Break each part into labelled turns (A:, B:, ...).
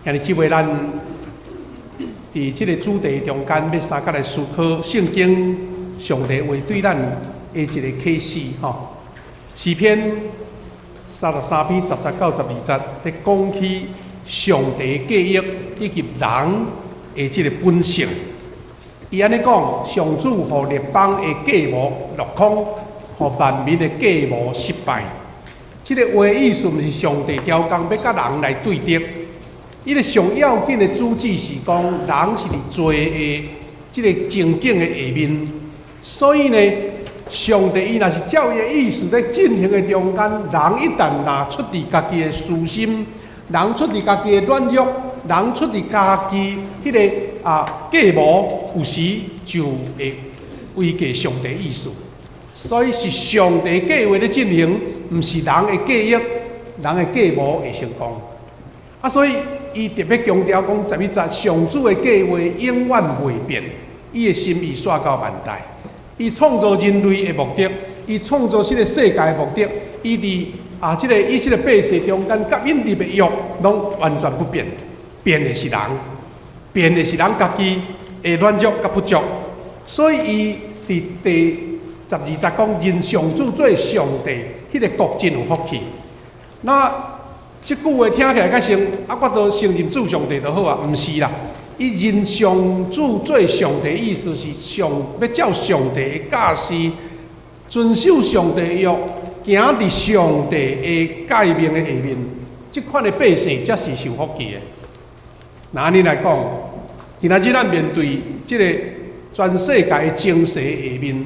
A: 兄弟姊妹，咱佇這个主題中間，欲相佮來思考聖經上帝話對咱的一個啟示吼。詩篇33篇10節到12節，咧講起上帝計劃以及人的這个本性。伊按呢講，上主予列邦的計謀落空，予萬民的計謀失敗。這个話意思毋是上帝刁工欲佮人來對敵。伊个上要緊的主旨是講，人是佇罪的這个情景的下面，所以呢，上帝伊若是照伊的意思咧進行的中間，人一旦若出佇家己的私心，人出佇家己的軟弱，人出佇家己彼个計謀，有時就會違背上帝意思。所以是上帝計劃咧進行，毋是人的計劃、人的計謀會成功。啊，所以伊特別強調講11節，上主的計劃永遠袂變，伊的心意煞到萬代。伊創造人類的目的，伊創造這个世界的目的，伊佇這个以色列百姓中間佮應立的約，攏完全不變。變的是人，變的是人家己的軟弱佮不足。所以伊佇第12節講，認上主做上帝，彼个國真有福氣。那這句話聽起來較像啊，我都承認主上帝就好啊，毋是啦。伊認上主做上帝，意思是上欲照上帝的教示，遵守上帝的約，行佇上帝的誡命的下面，這款的百姓才是受福氣的。若按呢來講，今仔日咱面對這個全世界的情勢下面，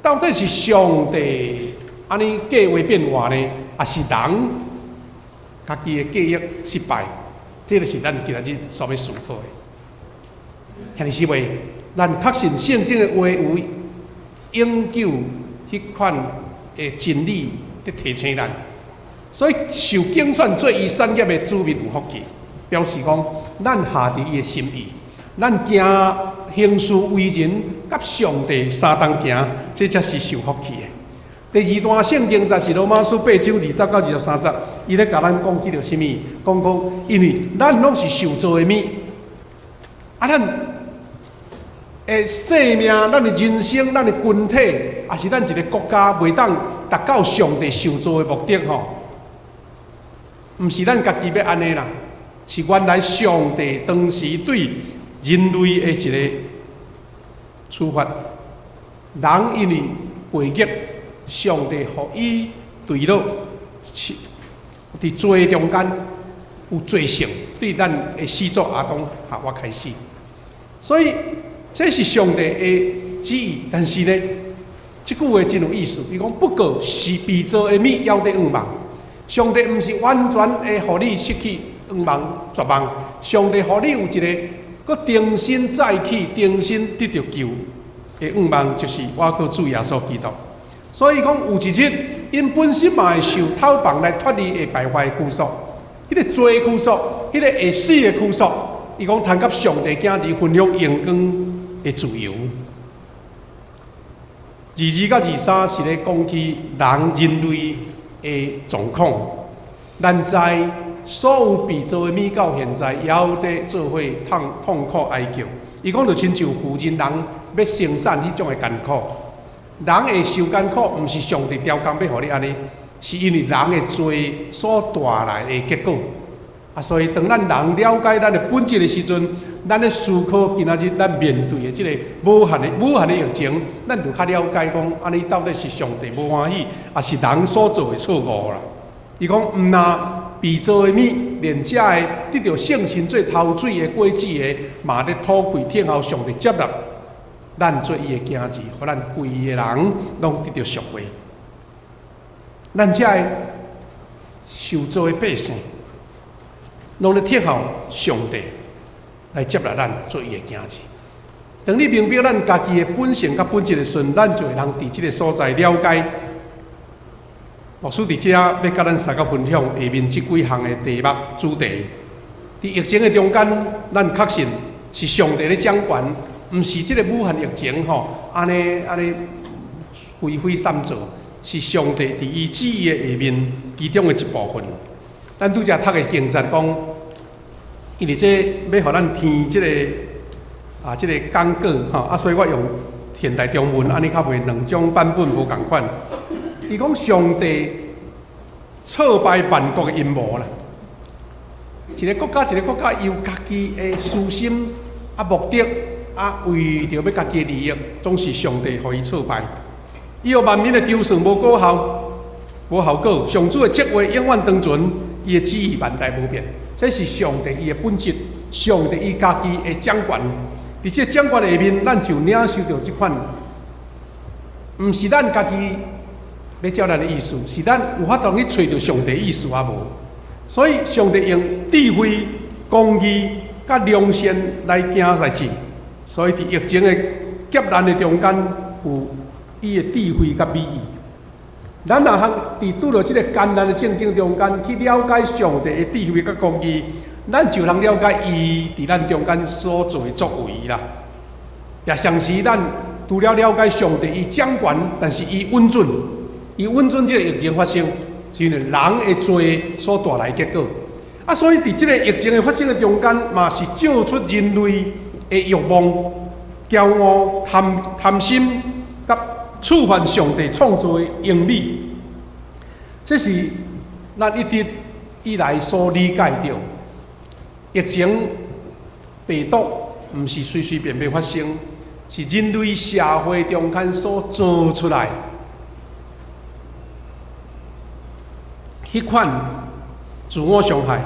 A: 到底是上帝按呢計劃變化呢，抑是人家己的計劃失敗？這个是咱今仔日所欲思考的。兄弟姊妹，咱確信聖經的話有永久彼款的真理佇提醒咱，所以受揀選做伊產業的子民有福氣，表示講咱合佇伊的心意，咱行行事為人佮上帝相同行，這才是受福氣的。第二段聖經就是羅馬書8章20到23節，伊咧共咱講起著啥物？講講，因為咱攏是受造的物，啊，咱的生命、咱的人生、咱的群體，抑是咱一个國家，袂當達到上帝受造的目的吼。毋是咱家己欲按呢啦，是原來上帝當時對人類的一个處罰。人因為背逆，上帝予伊墜落，佇罪中間有罪性，對咱的始祖亞當夏娃開始，所以這是上帝的旨意。但是呢，這句話真有意思。伊講不過是被造的物，猶咧向望。上帝毋是完全會予你失去向望絕望。上帝予你有一个閣重新再起、重新得著救的向望，就是倚靠主耶穌基督。所以講有一日，𪜶本身嘛會受敨放來脫離會敗壞的軀索，彼个罪軀索，彼个會死的軀索。伊講通佮上帝囝兒分享榮光的自由。22到23是咧講起人類的狀況。咱知所有被造的物到現在，猶佇做伙痛苦哀叫。伊講就親像婦人人欲生產彼種的艱苦。人會受艱苦，毋是上帝刁工欲予你按呢，是因為人的罪所帶來的結果。啊，所以當咱人了解咱的本質的時陣，咱咧思考今仔日咱面對的這个武漢的疫情，咱就較了解講，按呢到底是上帝無歡喜，抑是人所做的錯誤啦。伊講毋若被造的物，連這个得著聖神做頭水的果子的，嘛咧禱跪等候上帝接納咱做伊的囝兒，予咱規个人攏得著贖回。咱這个受造的百姓，攏咧等候上帝來接納咱做伊的囝兒。當你明白咱家己的本性佮本質的時陣，咱就會通佇這个所在了解。牧師佇遮欲佮咱相佮分享下面這幾項的題目主題。佇疫情的中間，咱確信是上帝咧掌權，毋是這个武漢疫情吼，按呢按呢灰飛散做，是上帝佇伊旨意的下面其中的一部分。咱拄才讀的經節講，因為這欲予咱聽這個啊，這個講稿吼，啊，所以我用現代中文，按呢較袂兩種版本無仝款。伊講上帝挫敗萬國的陰謀啦，一個國家一個國家有家己的私心啊目的啊，為著欲家己的利益，總是上帝予伊挫敗。伊予萬民的籌算無果效，無效果。上主的計劃永遠長存，伊的旨意萬代無變。這是上帝伊的本質，上帝伊家己的掌權。佇這個掌權下面，咱就領受著這款，毋是咱家己欲照咱的意思，是咱有法度去揣著上帝意思抑無。所以上帝用智慧、公義佮良善來行代誌。所以佇疫情的劫難的中間，有伊的智慧佮美意。咱若通佇拄著這个艱難的境境中間，去了解上帝的智慧佮公義，咱就通了解伊佇咱中間所做的作為啦。也同時，咱除了了解上帝伊掌權，但是伊允准，伊允准這个疫情發生，是因為人的罪所帶來的結果。啊，所以佇這个疫情的發生的中間，嘛是照出人類的欲望、驕傲、貪貪心，佮觸犯上帝創造的榮美。這是咱一直以來所理解著。疫情病毒毋是隨隨便便發生，是人類社會中間所做出來彼款自我傷害。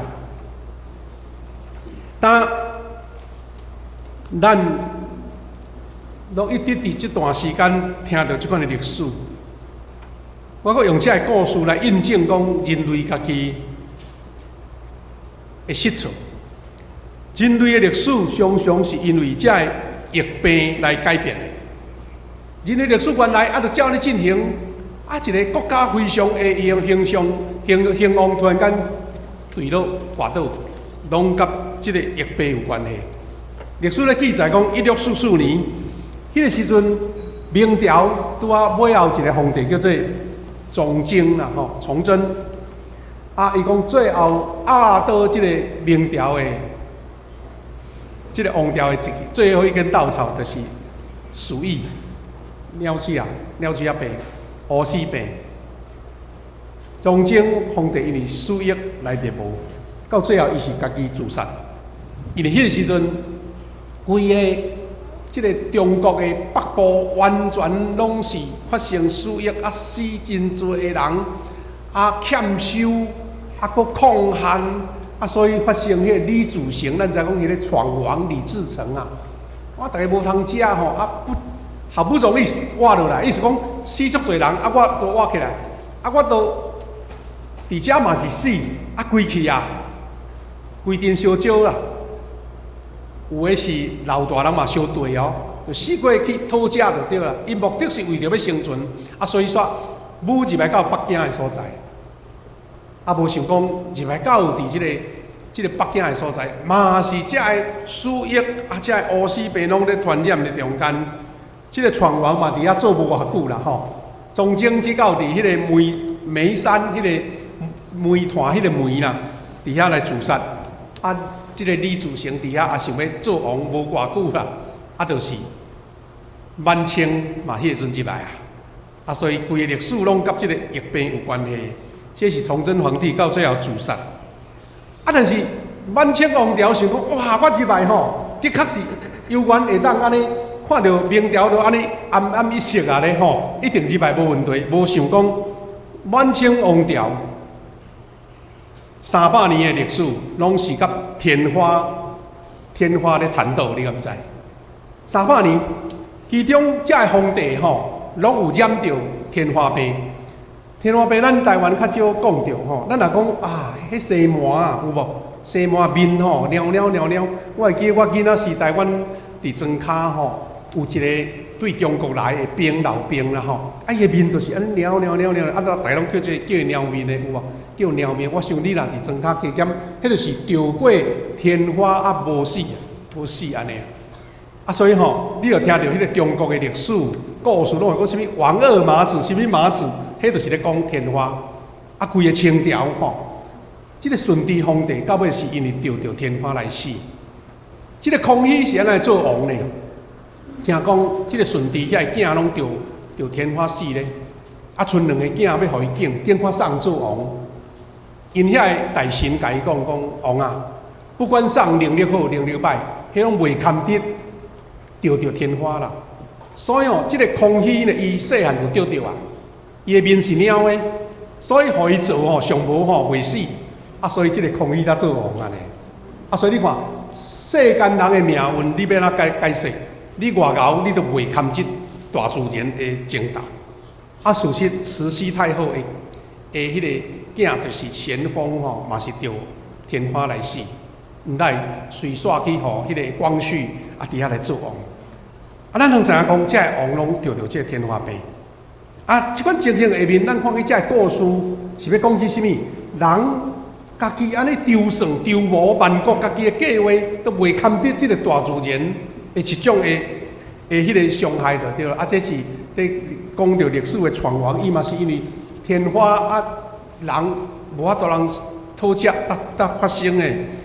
A: 當咱攏一直佇這段時間聽著這款的歷史，我閣用這个故事來印證講人類家己的失措。人類的歷史常常是因為這个疫病來改變的。人類歷史原來啊，就照按呢進行，啊，一個國家非常的興興興興旺，突然間墜落跋倒，攏佮這個疫病有關係。歷史咧記載講，1644年，彼個時陣，明朝拄仔尾後一個皇帝叫做崇禎啦，吼，崇禎。啊，伊講最後壓倒這個明朝的這個王朝的一最後一根稻草，就是鼠疫、鳥鼠仔、鳥鼠仔病、烏死病。崇禎皇帝因為鼠疫來滅亡，到最後伊是家己自殺。因為彼個時陣，規个這个中國的北部完全攏是發生鼠疫，啊死真濟的人，啊欠收，啊閣抗旱，啊所以發生彼个李自成，咱知影講彼个闖王李自成啊，我逐家無通食吼，啊不好不容易活落來，意思講死足濟人，啊我都活起來，啊我都佇遮嘛是死，啊規去啊，規陣燒焦啦。有的是老大人嘛相對哦，就死過去討食就對啦。伊目的是為著欲生存，啊，所以煞舞入來到北京的所在，啊，無想講入來到佇這個北京的所在，嘛是遮个鼠疫啊，遮个烏死病攏咧傳染的中間，這个闖王嘛佇遐做無偌久啦吼。崇禎去到佇彼个煤煤山，彼个煤炭，彼个煤啦，佇遐來自殺，啊。這个李自成佇遐也想欲做王，無偌久啦，啊，就是滿清嘛，彼个時陣入來啊，啊，所以規個歷史攏佮這个疫病有關係。這是崇禎皇帝到最後自殺。啊，但是滿清王朝想講，哇，我入來吼，的確是猶原會當按呢，看著明朝都按呢奄奄一息啊咧吼，一定入來無問題。無想講滿清王朝300年的歷史，攏是佮天花、天花咧纏鬥，你敢知？三百年，其中遮个皇帝吼，攏有染著天花病。天花病，咱台灣較少講著吼。咱若講啊，彼西麻啊，有無？西麻面吼，蔦蔦蔦蔦。我會記得我囡仔時代，阮佇莊跤吼，有一个對中國來的兵老兵啦吼，啊，伊的面就是按呢蔦蔦蔦蔦，啊，逐家攏叫這叫伊貓面的有無？叫貓面。我想你若佇莊跤加減，彼就是著過天花啊，無死，無死按呢。啊，所以吼，你著聽著彼个中國的歷史故事，攏會講啥物王二麻子，啥物麻子，彼就是咧講天花。啊，規个清朝吼，這个順治皇帝到尾是因為著著天花來死。這个康熙是按怎做王呢？聽講這个順治遐个囝攏著著天花死咧，啊，賰兩个囝欲予伊揀，揀看啥人做王。𪜶遐个大臣共伊講講王啊，不管啥人能力好能力䆀，彼攏袂堪得著著天花啦。所以哦，這个康熙呢，伊細漢就著著啊，伊的面是貓的，所以予伊做吼上無吼袂死。啊，所以這个康熙才做王按呢。啊，所以你看，世間人的命運，你欲按怎解解釋？你偌𠢕，你都袂堪這大自然的爭鬥。啊，事實慈禧太后的的彼个囝就是咸豐吼，嘛是著天花來死，毋但隨煞去予彼个光緒啊，佇遐來做王。啊，咱攏知影講，這个王攏著著這个天花病。啊，這款情形下面，咱看見這个故事是欲講起啥物？人家己按呢籌算籌謀萬國，家己的計劃都袂堪得這个大自然的一種的的彼个傷害就對了。啊，這是佇講著歷史的存亡，伊嘛是因為天花啊，人無法度人討食，才發生的。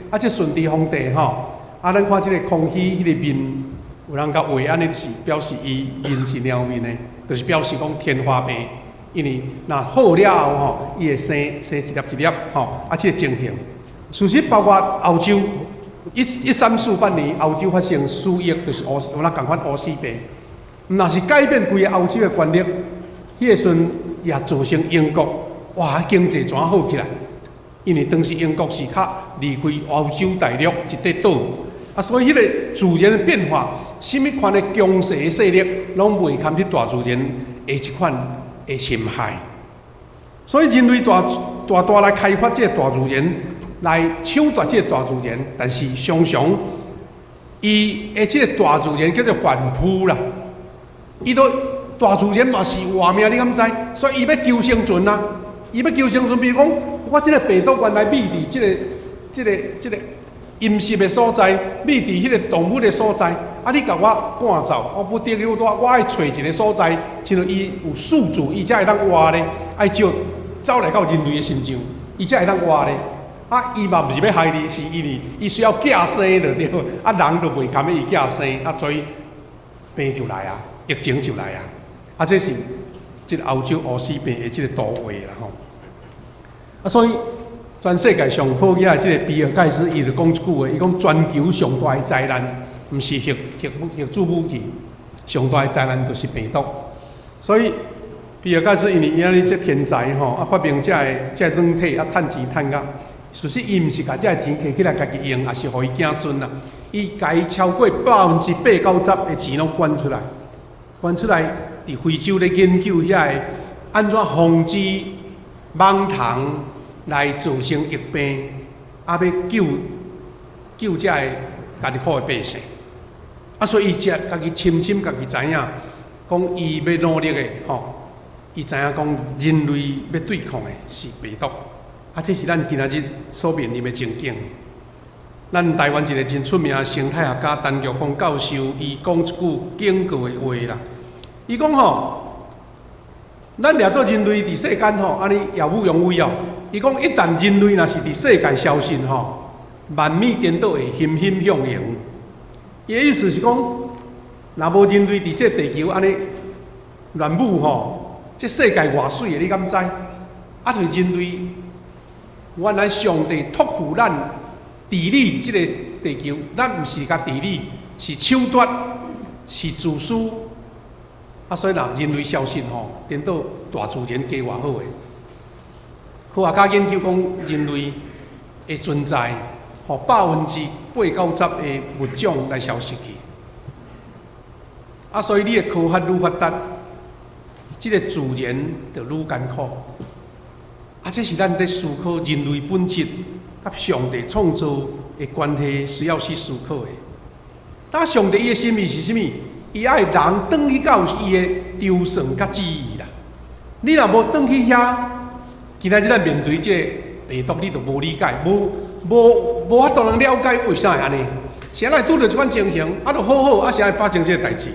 A: 啊，這順治皇帝吼，啊，咱看這个康熙彼个面，有人共畫按呢是表示伊面是貓面的，就是表示講天花病。因為若好了後吼，伊會生生一粒一粒吼，啊，這个情形，事實包括歐洲，1348年歐洲發生鼠疫，就是烏有那仝款烏死病，若是改變規个歐洲的權力，彼个時陣也造成英國，哇，經濟怎好起來？因為當時英國是較離開歐洲大陸一塊島，啊，所以彼個自然的變化，啥物款的強勢的勢力，攏袂堪得大自然的一款的侵害。所以人類大大大來開發這个大自然，來搶奪這个大自然，但是常常伊的這个大自然叫做反撲啦。伊都大自然嘛是活命，你敢知？所以伊欲求生存啊，伊欲求生存。比如講，我這个病毒原來覕佇這个、這个、這个陰濕的所在，覕佇彼个動物的所在，啊，你共我趕走，我不得已，我我愛揣一个所在，親像伊有宿主，伊才會當活咧。愛就走來到人類的身上，伊才會當活咧。啊，伊嘛毋是欲害你，是因為伊需要寄生就對，啊，人就袂堪欲伊寄生，啊，所以病就來啊，疫情就來啊。啊，這是這个歐洲烏死病的這个圖畫啦吼。啊，所以全世界上好額的這个比爾蓋茨，伊就講一句話，伊講全球上大的災難，毋是核核武核子武器，上大的災難就是病毒。所以比爾蓋茨因為伊按呢這天才吼，啊發明這个這个軟體啊，趁錢趁甲，事實伊毋是共這个錢摕起來家己用，抑是予伊囝孫啦。伊共伊超過80%-90%的錢攏捐出來，捐出來佇非洲咧研究遐个按怎防止蠓蟲來造成疫病，啊，欲救救這个艱苦的百姓。啊，所以伊才家己深深家己知影，講伊欲努力的吼，伊知影講人類欲對抗的是病毒。啊，這是咱今仔日所面臨的情景。咱台灣一个真出名的生態學家陳菊芳教授，伊講一句警告的話啦。伊講吼，咱掠做人類佇世間吼，按呢耀武揚威哦。伊講一旦人類若是佇世界消失吼，萬物顛倒會欣欣向榮。伊的意思是講，若無人類佇這地球按呢亂舞吼，這世界偌媠的，你敢知？啊，就是人類原來上帝託付咱治理這個地球，咱毋是共治理，是搶奪，是自私。啊，所以若人類消失吼，顛倒大自然過偌好的。科學家研究講，人類的存在，予80%-90%的物種來消失去。啊，所以你的科學愈發達，這个自然就愈艱苦。啊，這是咱佇思考人類本質佮上帝創造的關係，需要去思考的。但上帝伊的心意是啥物？伊愛人轉去到伊的籌算佮旨意啦。你若無轉去遐，今仔日咱面對這个病毒，你就無理解，無無無法度通了解為啥會按呢？啥會拄著這款情形，啊，就好好，啊，啥會發生這个代誌？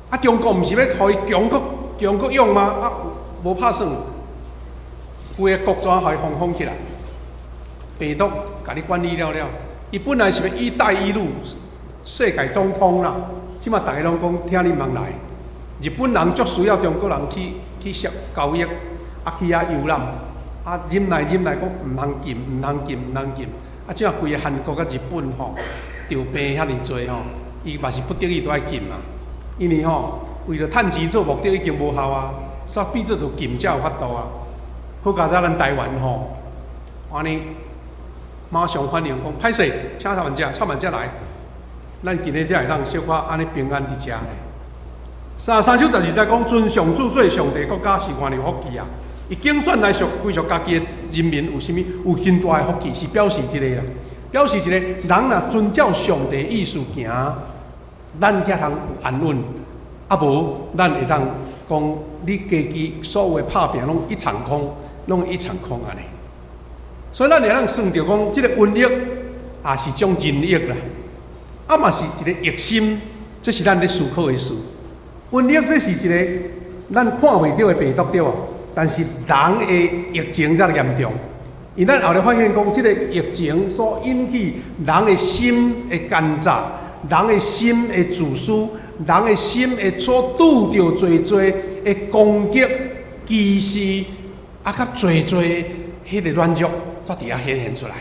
A: 啊，中國毋是欲予伊強閣強閣勇嗎？啊，無拍算，規个國怎予伊封封起來？病毒共你管理了了，伊本來是欲一帶一路世界總通啦，這馬逐家攏講聽你毋通來。日本人足需要中國人去去交易，啊去遐遊覽，啊忍耐忍耐講毋通禁，毋通禁，毋通禁。啊，這馬規个韓國佮日本吼，著病遐爾濟吼，伊嘛是不得已都愛禁啊。因為吼，為著趁錢做目的已經無效啊，所以變做著禁才有法度啊。好佳哉，咱台灣吼，按呢馬上反應講，歹勢，請他們食，請慢才來。咱今日才會當小可按呢平安佇遮。33章12節講，尊上主做上帝國家是偌有福氣啊！伊揀選來屬歸屬家己的人民有啥物？有真大的福氣，是表示這个啦。表示一個人若遵照上帝意思行，咱才通有安穩。啊無，咱會當講你家己所有的拍拚攏一場空，攏一場空按呢。所以咱會當算著講，這个瘟疫也是種人疫啦，啊嘛是一个逆心，這是咱咧思考的事。瘟疫這是一个咱看袂著的病毒對無？但是人的疫情才嚴重。因咱後來發現講，這个疫情所引起人的心的奸詐，人的心的自私，人的心會所拄著濟濟的攻擊、歧視，啊，較濟濟彼个軟弱，才佇遐顯現出來。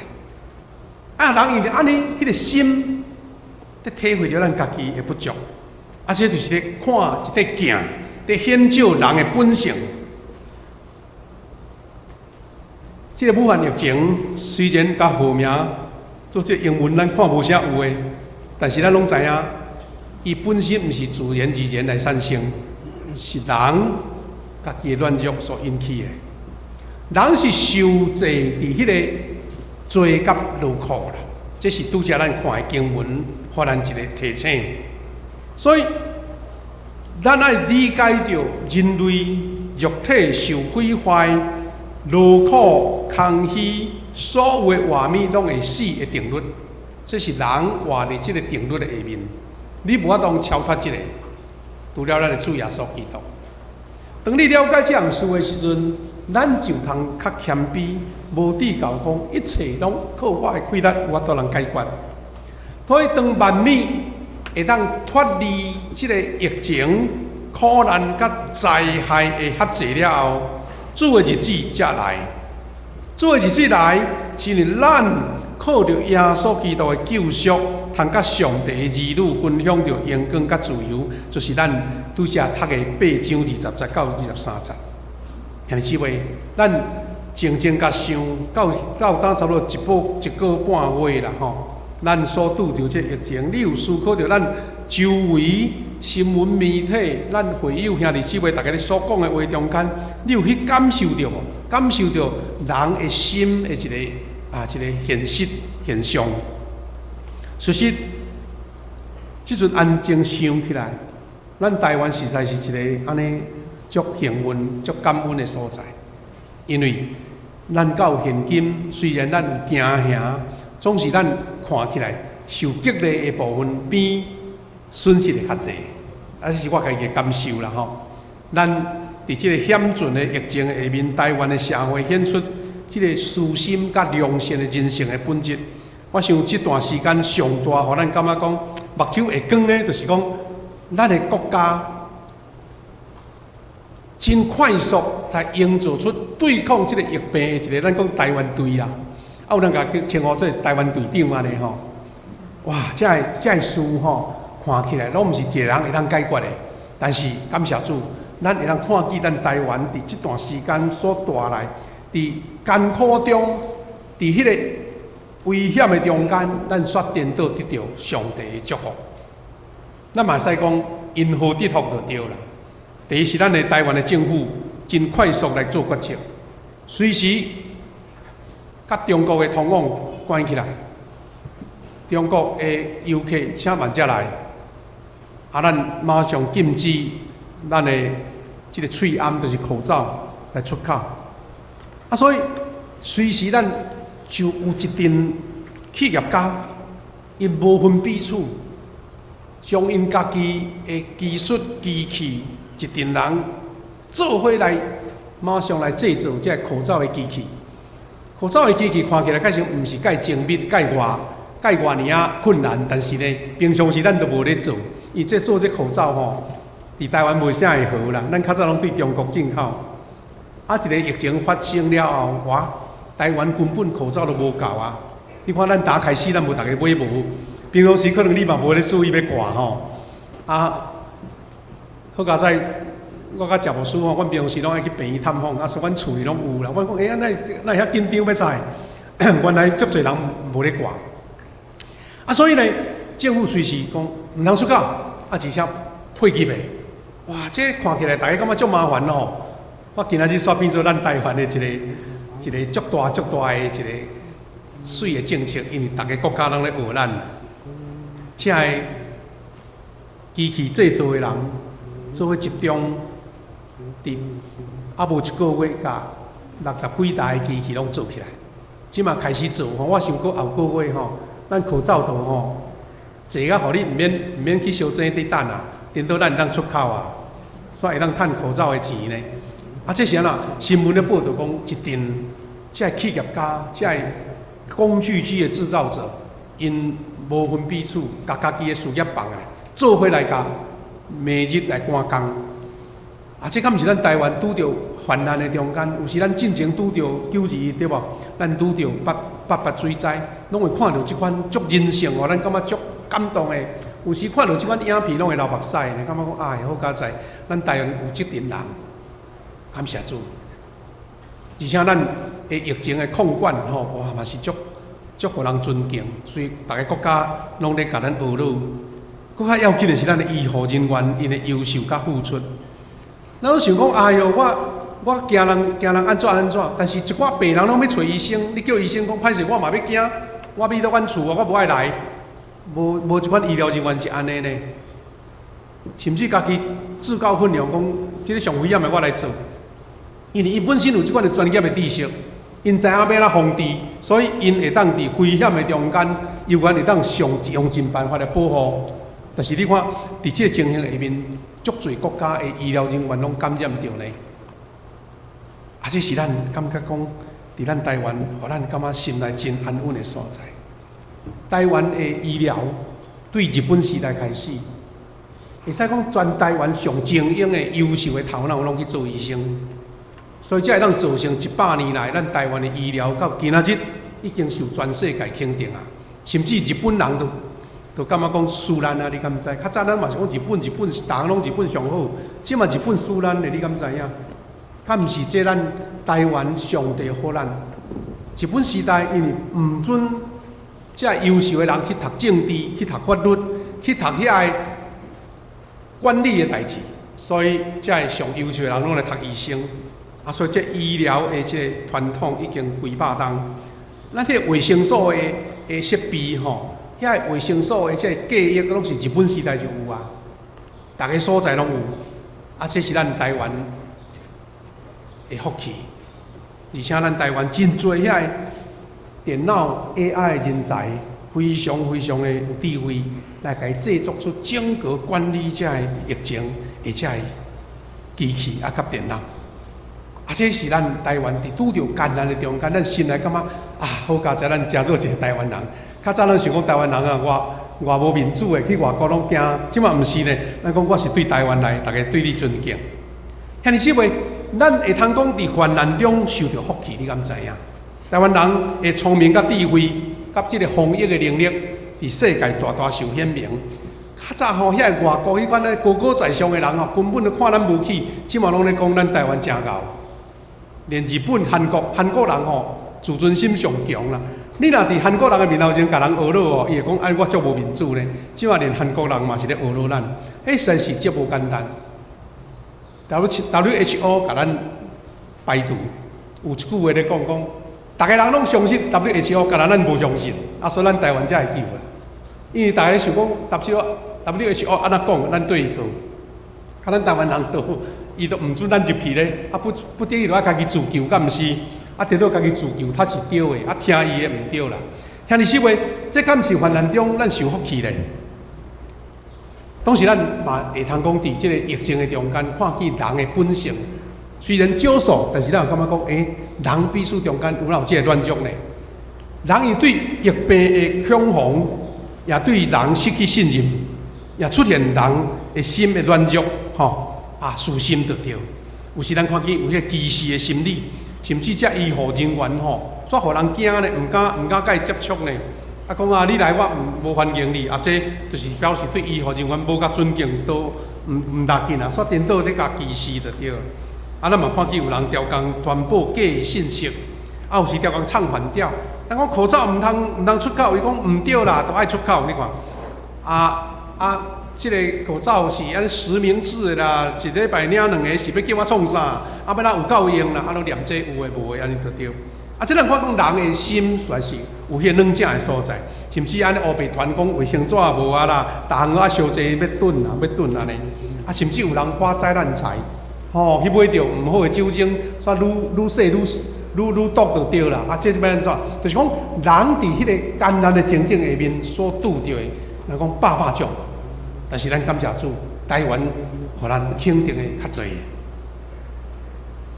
A: 啊，人因為按呢，彼个心，佇體會著咱家己的不足。啊，這就是咧看一塊鏡，佇顯照人的本性。這个武漢疫情雖然共號名做這英文，咱看無啥有的，但是咱攏知影，伊本身毋是自然而然來產生，是人家己的軟弱所引起的。人是受制佇彼个罪佮勞苦啦，這是拄才咱看的經文，予咱一個提醒。所以，咱愛理解著人類肉體受毀壞、勞苦、空虛，所有的活物攏會死的定律。這是人活佇這个定律的下面，你無法度超脫這个，除了咱的主耶穌基督。當你了解這項事的時陣，咱就通較謙卑，無計較講一切攏靠我的氣力有法度通解決。所以當萬物會當脫離這個疫情、苦難佮災害的轄制了後，主的日子才來。主的日子來，是因為咱靠著耶穌基督的救贖，通佮上帝的兒女分享著榮光佮自由，就是咱拄才讀的8章20節到23節。兄弟姊妹，咱靜靜共想，到當差不多一個半月啦吼。咱所拄著這疫情，你有思考著咱周圍新聞媒體、咱會友兄弟姊妹逐家咧所講的話中間，你有去感受著無？感受著人的心的一個現實現象。事實，這陣安靜想起來，咱台灣實在是一個按呢足幸運、足感恩的所在，因為咱到現今雖然咱有驚嚇，總是咱看起來受隔離的部分比損失的較濟，啊，這是我家己的感受啦吼。咱佇這個險峻的疫情下面，台灣的社會顯出這個私心佮良善的人性的本質。我想這段時間上大，予咱感覺講目睭會光的，就是講咱的國家真快速來營造出對抗這個疫病的一個咱講台灣隊啦。啊，有人共稱呼做台灣隊長按呢吼。哇，這个事吼，看起來攏毋是一個人會當解決的。但是感謝主，咱會當看見咱台灣佇這段時間所帶來，佇艱苦中，佇彼個危險的中間，咱煞顛倒得著上帝的祝福。咱嘛會使講因禍得福就對啦。第一是咱的台灣的政府真快速來做決策，隨時佮中國的通往關起來，中國的遊客請慢才來，啊，咱馬上禁止咱的這个喙罨，就是口罩來出口。啊，所以隨時咱就有一陣企業家，𪜶無分彼此，將𪜶家己的技術機器，一陣人做伙來，馬上來製造這个口罩的機器。口罩的機器看起來確實毋是蓋精密、蓋偌蓋偌爾仔困難，但是呢，平常時咱都無咧做。伊這做這口罩吼，佇台灣袂啥會好啦。咱較早攏對中國進口。啊，一个疫情發生了後，哇，台灣根本口罩都無夠啊！你看咱打開始，咱無逐个買無。平常時可能你嘛無咧注意欲掛吼。啊，好佳哉，我佮食牧師吼，阮平常時攏愛去病院探訪，啊，所以阮厝裡攏有啦。我講，欸，哪哪會遐緊張欲知？原來足濟人無咧掛。啊，所以呢，政府隨時講毋通出口，啊，而且配給的。哇，這看起來大家感覺足麻煩咯。我今仔日煞變做咱台灣的一個一個足大足大的一個媠的政策，因為逐个國家攏咧學咱。這个機器製造的人做伙集中，佇猶無一個月，共六十幾台機器攏做起來。這馬開始做吼，我想閣後個月吼，咱口罩都吼，濟甲予你毋免去相爭佇等啊，顛倒咱會當出口啊，煞會當趁口罩的錢呢。啊，這是按怎？新聞咧報導講，一陣這个企業家、這个工具機的製造者，𪜶無分彼此，共家己的事業放來，做伙來共明日來趕工。啊，這敢毋是咱台灣拄著患難的中間？有時咱進前拄著9·21對無？咱拄著八八八水災，攏會看著這款足人性哦，咱感覺足感動的。有時看著這款影片，攏會流目屎呢，感覺講哎，好佳哉，咱台灣有這陣人，感謝主。而且咱的疫情的控管吼，哇嘛是足足予人尊敬，所以逐个國家攏咧共咱學囉。閣較要緊的是咱的醫護人員，𪜶的優秀佮付出。咱攏想講，哎喲，我驚人驚人按怎按怎，但是一寡病人攏欲揣醫生，你叫醫生講歹勢，我嘛欲驚，我欲佗阮厝啊，我無愛來。無無這款醫療人員是按呢呢，甚至家己自告奮勇講，這个上危險的我來做，因為伊本身有這款的專業的知識，𪜶知影欲按怎防治，所以𪜶會當佇危險的中間，猶原會當上用盡辦法來保護。但是你看，佇這个情形下面，足濟國家的醫療人員攏感染著呢。啊，這是咱感覺講，佇咱台灣，予咱感覺心內真安穩的所在。台灣的醫療對日本時代開始，會使講全台灣上精英的優秀的頭腦攏去做醫生，所以才會當造成100年來，咱台灣的醫療到今仔日已經受全世界肯定啊！甚至日本人都感覺講輸咱啊！你敢知？較早咱嘛是講日本，日本是逐項攏日本上好，這馬日本輸咱的，你敢知影？敢毋是這咱台灣上帝予咱？日本時代因為毋准這優秀的人去讀政治、去讀法律、去讀遐個管理的代誌，所以這个上優秀的人攏來讀醫生。啊，所以這醫療的這個傳統已經幾百冬。咱彼個衛生所的設備吼，遐個衛生所的這個計劃，攏是日本時代就有啊，逐个所在攏有。啊，這是咱台灣的福氣，而且咱台灣真濟遐個電腦 AI 的人才，非常非常的有智慧，來共伊製作出整個管理這个疫情的這個機器啊，佮電腦。啊，這是咱台灣佇拄著艱難的中間，咱心內感覺啊，好佳哉，咱誠做一个台灣人。較早咱想講台灣人啊，偌偌無面子的，去外國攏驚。這馬毋是呢，咱講我是對台灣來，逐家對你尊敬。兄弟姊妹，咱會通講佇患難中受著福氣，你敢知影？台灣人的聰明佮智慧，佮這个防疫的能力，佇世界大大受顯明。較早吼，遐个外國彼款咧高高在上的人吼，根本都看咱無起，這馬攏咧講咱台灣誠𠢕。連日本、韓國、韓國人吼，自尊心上強啦。你若佇韓國人的面頭前共人呵咾哦，伊會講哎，我足無面子呢。這馬連韓國人嘛是咧呵咾咱，彼實在是足無簡單。WHO 共咱排除，有一句話咧講講，逐个人攏相信 WHO，干焦咱無相信，啊，所以咱台灣才會救啦。因為逐家想講 WHO 按怎講，咱綴伊做。啊，咱台灣人都伊都毋准咱入去咧，啊不不得已就愛家己自救，敢毋是？啊，顛倒家己自救，才是對的，啊，聽伊的毋對啦。兄弟姊妹，這敢毋是患難中咱受福氣咧？當時咱嘛會通講，佇這个疫情的中間，看見人的本性，雖然少數，但是咱有感覺講，人彼此中間有哪有這个軟弱呢？人伊對疫病的恐慌，也對人失去信任，也出現人的心的軟弱，吼啊，私心就對。有時咱看見有彼个歧視的心理，甚至這醫護人員吼，煞予人驚呢，毋敢共伊接觸呢。啊，講啊，你來我毋無歡迎你，啊，這就是表示對醫護人員無佮尊敬，都毋要緊啊，煞顛倒咧共歧視就對。啊，咱嘛看見有人刁工傳播假的信息，啊，有時刁工唱反調。人講口罩毋通出口，伊講毋對啦，都愛出口，你看。啊啊，這个口罩是按呢實名制的啦，一禮拜領兩个是欲叫我創啥？啊，欲哪有夠用啦？啊，攏念這有的無的，按呢就對。啊，這咱看講人的心實在是有彼个軟正的所在，甚至按呢烏白傳講衛生紙無啊啦，逐項攏愛燒濟欲囤啊，欲囤按呢。啊，甚至有人發災難財，吼，去買著毋好的酒精，煞愈愈細愈愈愈毒就對啦。啊，這是欲按怎？就是講人佇彼个艱難的情景下面所拄著的，人講百百種。但是咱感謝主，台灣予咱肯定的較濟。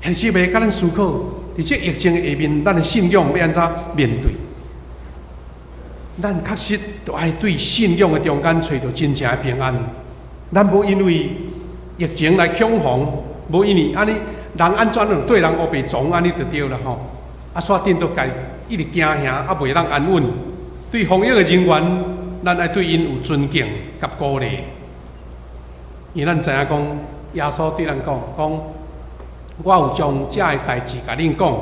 A: 現實欲共咱思考，佇這疫情的下面，咱的信仰欲按怎面對？咱確實著愛對信仰的中間揣著真正的平安。咱無因為疫情來恐慌，無因為按呢人按怎樣對人烏白傱按呢就對啦吼。啊，煞顛倒共一直驚嚇，啊，袂當安穩。對防疫的人員，咱愛對𪜶有尊敬佮鼓勵。因為咱知影講，耶穌對咱講講，我有將這个代誌共恁講，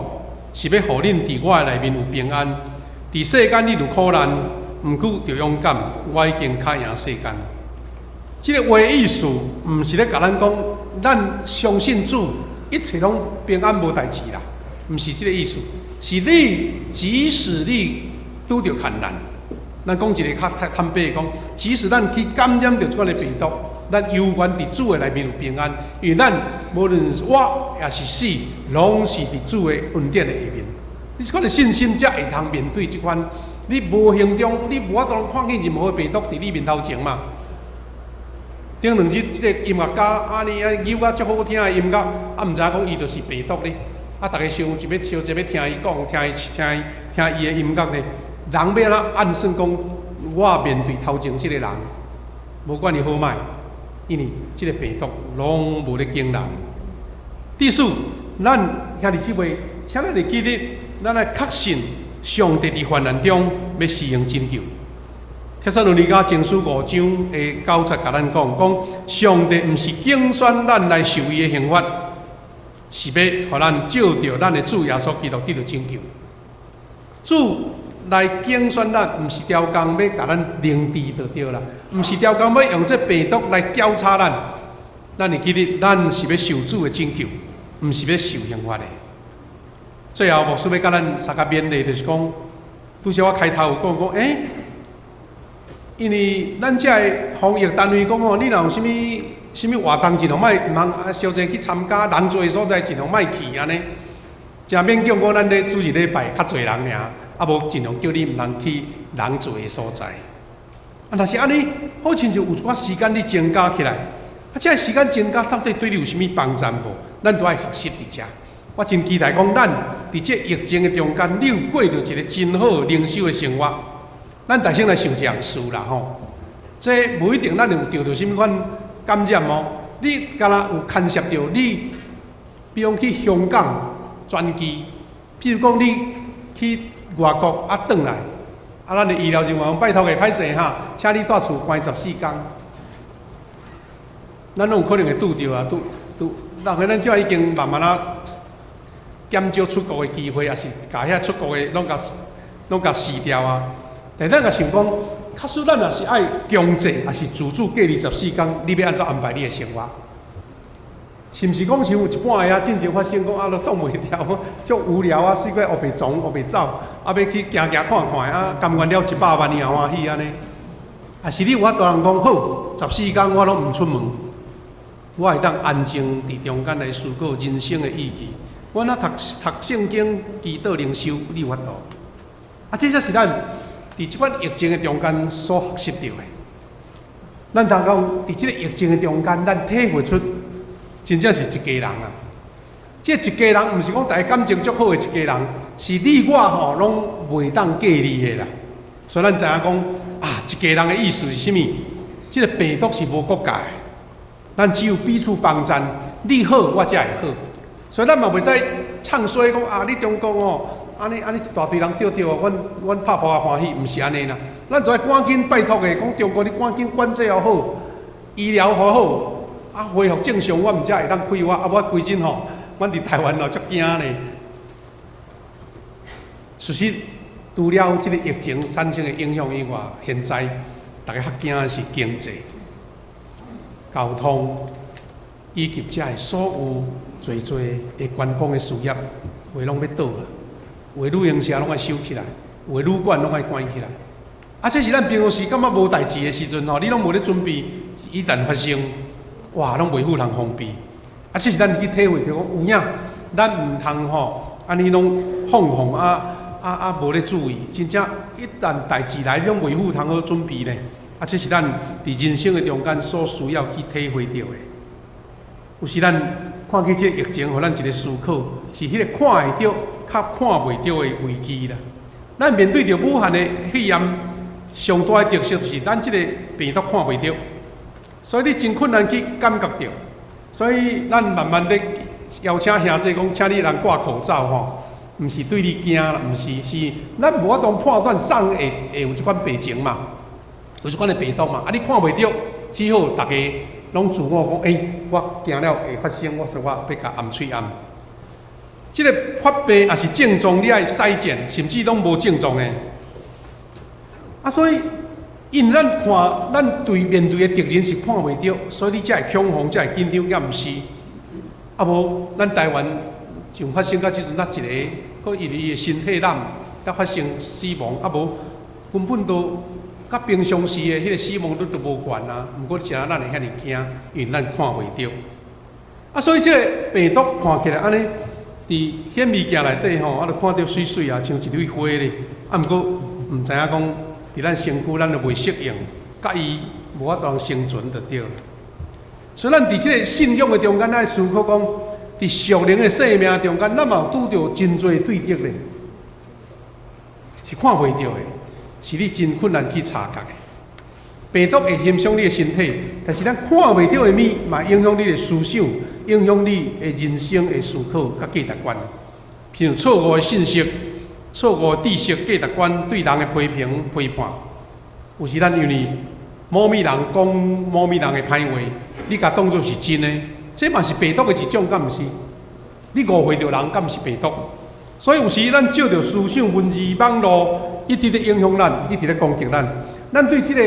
A: 是欲予恁佇我的內面有平安。佇世間恁有苦難，毋過著勇敢，我已經較贏世間。這个話意思，毋是咧共咱講，咱相信主，一切攏平安無代誌啦，毋是這个意思。是你即使你拄著困難，咱講一个較坦白講，即使咱去感染著這款的病毒，咱猶原佇主的內面有平安，因為咱無論是活抑是死，攏是佇主的恩典的下面。你這款的信心才會通面對這款，你無形中你無法度看見任何的病毒佇你面頭前嘛。頂兩日，這个音樂家按呢啊，扭甲足好聽的音樂，啊，毋知影講伊就是病毒咧。啊，逐家想一欲相一欲聽伊講，聽伊聽伊聽伊的音樂咧。人欲按怎按算講，我面對頭前這个人，無管伊好䆀，因為這个病毒攏無咧揀人。第四，咱兄弟姊妹，請咱會記得，咱愛確信上帝佇患難中欲施行拯救。帖撒羅尼迦前書五章的九節，共咱講，講上帝毋是揀選咱來受伊的刑罰，是欲予咱藉著咱的主耶穌基督得著拯救。主來揀選咱，毋是刁工欲共咱凌遲就對啦，毋是刁工欲用這病毒來攪吵咱。咱會記得，咱是欲受主的拯救，毋是欲受刑罰的。最後，牧師欲共咱相共勉勵，就是講，拄才我開頭有講講，因為咱這个防疫單位講吼，你若有啥物啥物活動，盡量莫毋通啊，小濟去參加，人濟所在盡量莫去按呢。誠勉強講，咱咧主日禮拜較濟人爾，啊無盡量叫你毋通去人濟的所在。啊，若是按呢，好親像有一寡時間咧增加起來，啊，這个時間增加到底對你有啥物幫助無？咱都愛學習佇遮。我真期待講，咱佇這疫情的中間，你有過著一个真好靈修的生活。咱大先來想一項事啦吼，這無一定咱有著著啥物款感染哦。你敢若有牽涉著你，比如講去香港轉機，譬如講你去外國啊轉來，啊咱的醫療人員拜託的歹勢哈，請你蹛厝關14工。咱攏有可能會拄著啊，拄拄，人咱這已經慢慢仔減少出國的機會，抑是共遐出國的攏共辭掉啊。但咱若想講，假使咱若是愛強制，抑是自主隔離十四工，你欲按怎安排你的生活？是毋是講像有一半个啊，進前發生講啊，都擋袂牢，足無聊啊，四界烏白傱烏白走，啊，欲去行行看看啊，甘願了一百萬伊也歡喜按呢？啊是你有法度人講好，十四工我攏毋出門，我會當安靜佇中間來思考人生的意義。我若讀讀聖經、祈禱、靈修，你有法度？啊，這才是咱佇這款疫情的中間所學習著的。咱通講，佇這个疫情的中間，咱體會出真正是一家人啊！這一家人毋是講大家感情足好的一家人，是你我吼攏袂當過濾的啦。所以咱知影講啊，一家人的意思是啥物？這個病毒是無國界的，咱只有彼此幫贊，你好我才會好。所以咱嘛袂使唱衰講啊，你中國吼，按呢按呢一大堆人著著，阮拍噗仔歡喜，毋是按呢啦。咱就愛趕緊拜託的，講中國你趕緊管制好，醫療好好，啊恢復正常，我毋才會當開活。啊，我規陣吼，阮佇台灣咯足驚呢。事實，除了這個疫情產生的影響以外，現在大家較驚的是經濟、交通以及遮的所有濟濟的觀光的事業，有的攏欲倒啦，有的旅行社攏愛收起來，有的旅館攏愛關起來。啊，這是咱平常時感覺無代誌的時陣吼，你攏無咧準備，一旦發生，哇，攏袂赴通防備。啊，這是咱去體會著講有影，咱毋通吼，按呢攏放放啊啊啊，無咧注意，真正一旦代誌來，你攏袂赴通好準備咧。啊，這是咱佇人生的中間所需要去體會著的。有時咱看見這個疫情，予咱一個思考，是彼個看會著、較看袂著的危機啦。咱面對著武漢的肺炎，上大的特色就是咱這個病毒看袂著，所以你真困難去感覺著。所以咱慢慢的邀請兄弟講，請你人掛口罩吼，毋是對你驚啦，毋是，是咱無法度判斷啥人會有這款病情嘛，有這款的病毒嘛，啊你看袂著，只好逐家攏自我講，欸，我驚了會發生，我說我欲共掩喙掩。這個發病抑是症狀，你愛篩檢，甚至攏無症狀的。啊，所以因為咱看，咱對面對的敵人是看袂著，所以你才會恐慌，才會緊張，抑毋是。啊無，咱台灣像發生到這陣，咱一個，閣因為伊的身體染，才發生死亡。啊無，根本都佮平常時的彼個死亡率都無懸啊。毋過啥咱會遐爾驚，因為咱看袂著。啊，所以這個病毒看起來按呢，佇顯微鏡內底吼，啊，就看著媠媠啊，像一蕊花咧。啊，毋過毋知影講，佇咱身軀，咱就袂適應，佮伊無法度生存就對了。所以咱佇這個信仰的中間，愛思考講，佇屬靈的生命中間，咱嘛有拄著真濟對敵咧，是看袂著的，是你真困難去察覺的。病毒會影響你的身體，但是咱看袂著的物，嘛影響你的思想，影響你的人生的思考佮價值觀。譬如錯誤的信息、錯誤的知識、價值觀對人的批評、批判，有時咱因為某物人講某物人的歹話，你共當作是真的，這嘛是病毒的一種，敢毋是？你誤會著人，敢毋是病毒？所以有時咱借著思想、文字、網路，一直咧影響咱，一直咧攻擊咱。咱對這個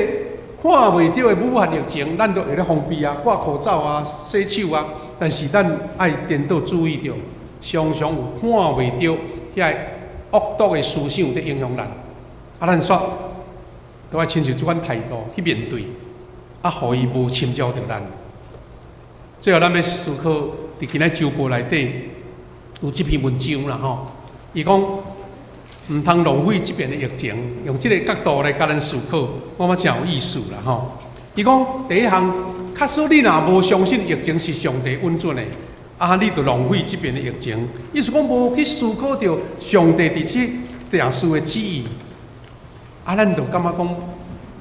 A: 看袂著的武漢疫情，咱都會咧防備啊，掛口罩啊，洗手啊。但是咱愛顛倒注意著，常常有看袂著遐惡毒的思想佇影響咱。啊，咱煞都愛親像這款態度去面對，啊，予伊無侵擾著咱。最後，咱欲思考佇今仔週報內底有這篇文章啦吼。伊講毋通浪費這遍的疫情，用這個角度來共咱思考，我感覺誠有意思啦吼。伊講第一項，假使你若無相信疫情是上帝允准的，啊，你就浪費這遍的疫情。意思講無去思考著上帝佇這件事的旨意，啊，咱就感覺講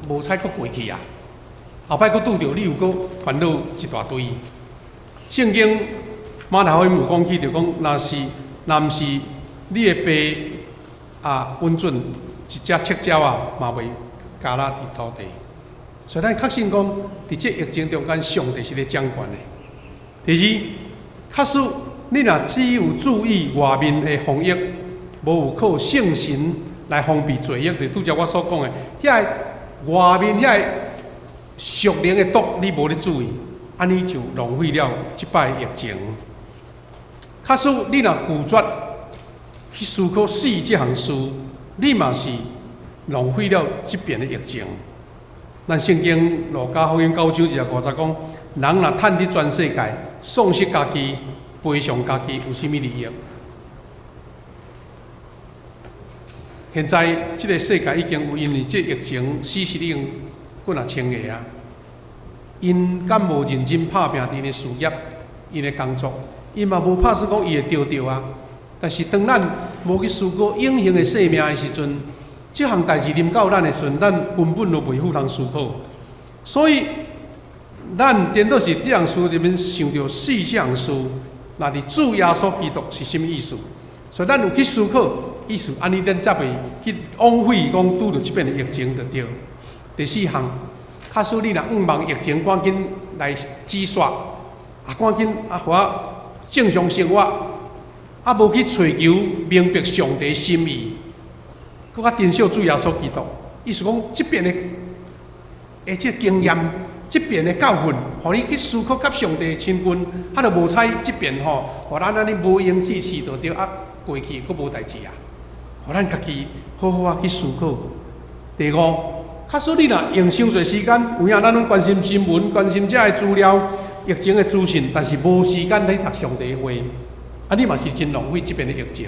A: 無彩閣過去啊。後擺閣拄著，你又閣煩惱一大堆。聖經馬太福音有講起，就講若是若毋是你的爸啊允准一隻赤鳥仔嘛袂加落佇土地。所以咱確信講，佇這疫情中間，上帝是咧掌權的。第二，假使你若只有注意外面的防疫，無有靠聖神來防備罪惡，就拄才我所講的，遐個外面遐個屬靈的毒，你無咧注意，按呢就浪費了這擺疫情。假使你若拒絕去思考死這項事，你嘛是浪費了這遍的疫情。咱聖經路加福音9章25節講，人若趁佇全世界，喪失家己，賠償家己，有啥物利益？現在這個世界已經有因為這疫情死死已經幾若千个啊！𪜶敢無認真拍拚𪜶的事業，𪜶的工作，伊嘛無拍算講伊會著著啊。但是當咱無去思考永恆的生命的時陣，這項代誌臨到咱的時陣，咱根本就袂赴通思考。所以，咱顛倒是這項事入面想著死這項事，若佇主耶穌基督是啥物意思？所以咱有去思考，意思按呢，咱才袂去枉費講拄著這遍的疫情就對。第四項，假使你若向望疫情趕緊來止煞，啊趕緊啊，予我正常生活，啊無去揣求明白上帝心意，閣較珍惜主耶穌基督，意思講這遍的這個經驗，這遍的教訓，予你去思考佮上帝親近，啊，就無彩這遍吼，予咱按呢無用之事就對啊，過去閣無代誌啊，予咱家己好好仔去思考。第五，假使你若用傷濟時間，有影咱攏關心新聞，關心遮个資料、疫情的資訊，但是無時間去讀上帝話，啊，你嘛是真浪費這遍的疫情。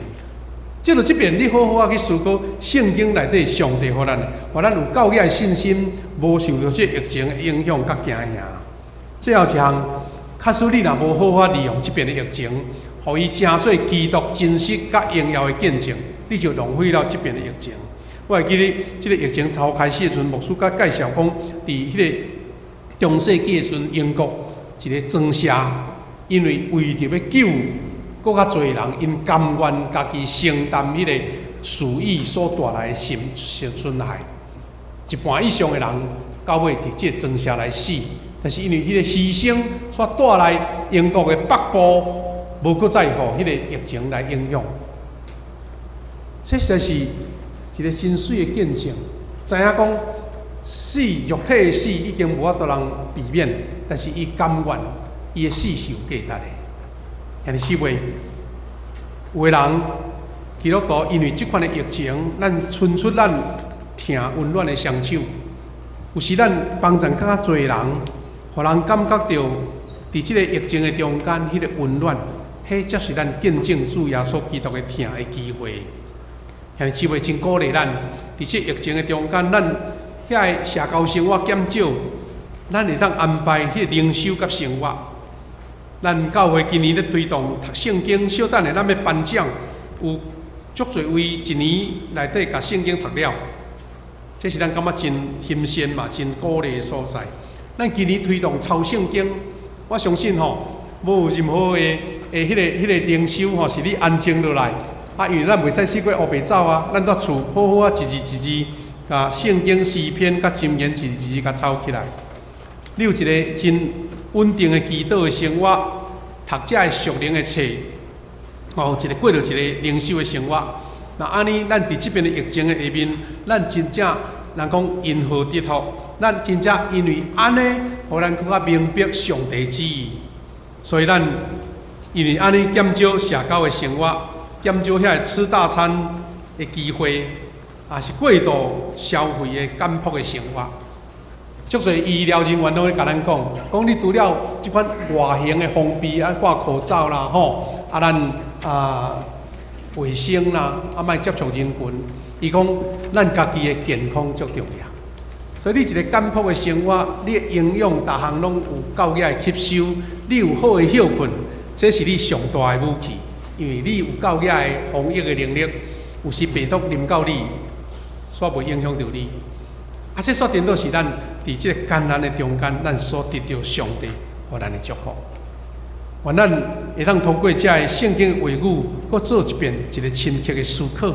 A: 藉著這遍，你好好仔去思考聖經內底上帝予咱的，予咱有夠額的信心，無受著這疫情的影響佮驚嚇。最後一項，假使你若無好好利用這遍的疫情，予伊成做基督真實佮榮耀的見證，你就浪費了這遍的疫情。我會記得這個疫情頭開始的時陣，牧師佮介紹講，佇彼個中世紀的時陣，英國一个莊社，因為為著欲救閣較濟人，𪜶甘願家己承擔彼個鼠疫所帶來的損害，一半以上的人到尾佇這個莊社來死。但是因為彼個犧牲所帶來英國的北部無閣再予彼個疫情來影響，這實在是一個真媠的見證。知影講死肉體的死已經無法度通避免，但是伊甘願伊的死是有價值的。兄弟姊妹，有的人基督徒因為這款的疫情，咱伸出咱疼溫暖的雙手，有時咱幫助較濟人，予人感覺著佇這個疫情的中間，彼個溫暖，彼才是咱見證主耶穌基督的疼的機會。兄弟姊妹真鼓勵咱，佇這疫情的中間，咱遐个社交生活減少，咱會當安排彼個靈修佮生活。咱教會今年咧推動讀聖經，小等下咱欲頒獎，有足濟位一年內底共聖經讀了，這是咱感覺真欣羨嘛，真鼓勵的所在。咱今年推動抄聖經，我相信吼，無有任何的彼個靈修吼，是你安靜落來，啊，因為咱袂使四界烏白走啊，咱佇厝好好仔一字一字，共聖經詩篇佮箴言一字一字共抄起來。你有一個真穩定的祈禱的生活，讀這个屬靈的冊，哦，一個過著一個靈修的生活。那按呢，咱佇這遍的疫情的下面，咱真正人講因禍得福，咱真正因為按呢，予咱閣較明白上帝旨意。所以咱因為按呢減少社交的生活，減少遐个吃大餐的機會，也是過度消費的簡樸的生活。足濟醫療人員攏咧共咱講，講你除了這款外形的防備啊，掛口罩啦，吼，啊，咱啊衛生啦，啊，莫接觸人群。伊講咱家己的健康足重要。所以你一個簡樸的生活，你的營養逐項攏有夠額的吸收，你有好的歇睏，這是你上大的武器。因為你有夠額的防疫的能力，有時病毒臨到你，煞袂影響著你。啊，這煞顛倒是咱佇這個艱難的中間，咱所得著上帝予咱的祝福。願咱會當通過這个聖經的話語，閣做一遍一個深刻的思考。